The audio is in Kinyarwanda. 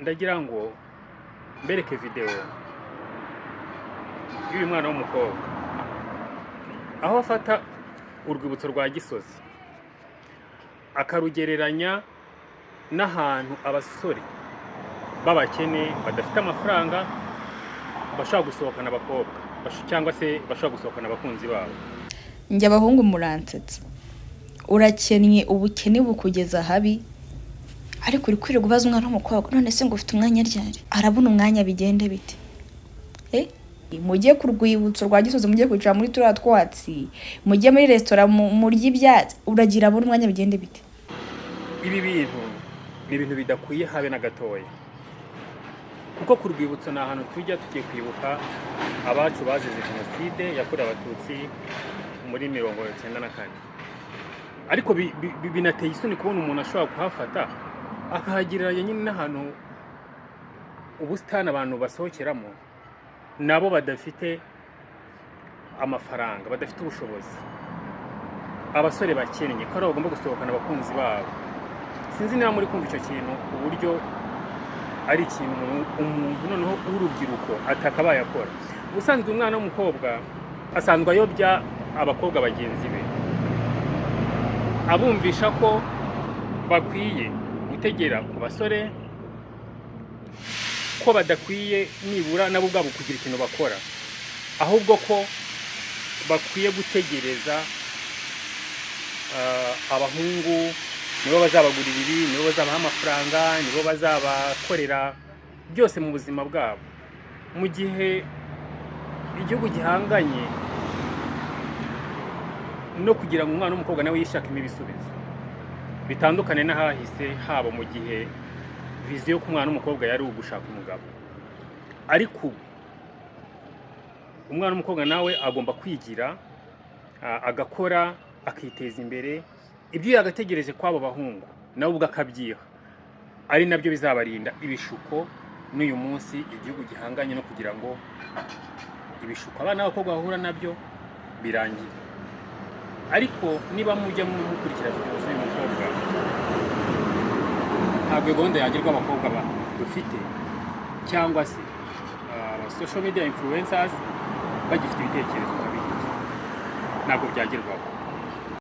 Ndagira ngo mbereke videwo y'uyu mwana w'umukobwa, aho afata urwibutso rwa Gisozi akarugereranya n'ahantu abasore b'abakene badafite amafaranga bashobora gusohokana abakobwa cyangwa se bashobora gusohokana abakunzi babo. Njye abahungu muransetsa. Urakennye, ubukene bukugeza habi, ariko uri kwirirwa ubaza umwana w'umukobwa: "None se ngo ufite umwanya ryari?" Arabona umwanya bigende bite? Eh? Mujye ku rwibutso rwa Gisozi, mujye kwicara muri turiya twatsi, mujye muri resitora murye ibyatsi. Uragira abona umwanya bigende bite? Ibi bintu ni ibintu bidakwiye habe na gatoya, kuko ku rwibutso ni ahantu tujya tugiye kwibuka abacu bazize Jenoside yakorewe Abatutsi muri 94. Ariko binateye isoni kubona umuntu ashobora kuhafata akahagereranya nyine n'ahantu ubusitani abantu basohokeramo, nabo badafite amafaranga, badafite ubushobozi, abasore bakennye, ko aribo bagomba gusohokana abakunzi babo. Sinzi niba muri kumva icyo kintu, uburyo ari ikintu umuntu noneho w'urubyiruko atakabaye akora. Ubusanzwe umwana w'umukobwa asanzwe ayobya abakobwa bagenzi be, abumvisha ko bakwiye gutegera ku basore, ko badakwiye nibura nabo ubwabo kugira ikintu bakora, ahubwo ko bakwiye gutegereza abahungu, nibo bazabagurira ibi, nibo bazabaha amafaranga, nibo bazabakorera byose mu buzima bwabo, mu gihe igihugu gihanganye no kugira ngo umwana w'umukobwa nawe yishakemo ibisubizo bitandukane n'ahahise habo, mu gihe vision ku mwana w'umukobwa yari ugushaka umugabo. Ariko ubu umwana w'umukobwa nawe agomba kwigira, agakora, akiteza imbere. Ibyo yagategereje kw'abo bahungu, nawe ubwo akabyiha, ari nabyo bizabarinda ibishuko. N'uyu munsi igihugu gihanganye no kugira ngo ibishuko abana b'abakobwa bahura nabyo birangire. Ariko niba mujya mukurikira videwo z'uyu mukobwa, ntabwo iyo gahunda yagerwa abakobwa dufite cyangwa se aba social media influencers bagifite ibitekerezo nka biriya, ntabwo byagerwaho.